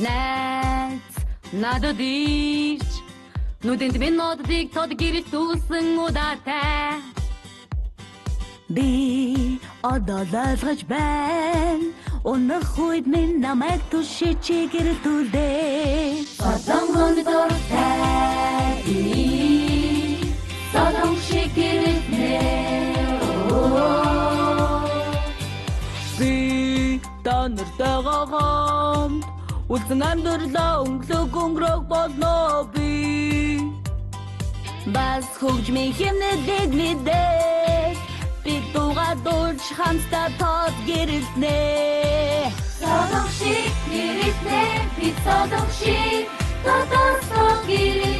Найз надад ирж нүдэнд минь ноддыг тод гэрэлтүүлсэн удаатай. Би одоо л ойлгож байна. Унах үед минь намайг түшиж чи гэрэлтүүлдэ. Солонгон дуртай би солон шиг гэрэлтнэ. Би та нартайгаа хамт үлдсэн амьдралаа өнгөлөг өнгөрөх болно би. Бас хөгжмийн хэмнэлийг мэдээ. Би дуугаа дуулж хамтдаа тод гэрэлтнэ. Солон шиг гэрэлтнэ, би солон шиг тодорхой гэрэлтнэ.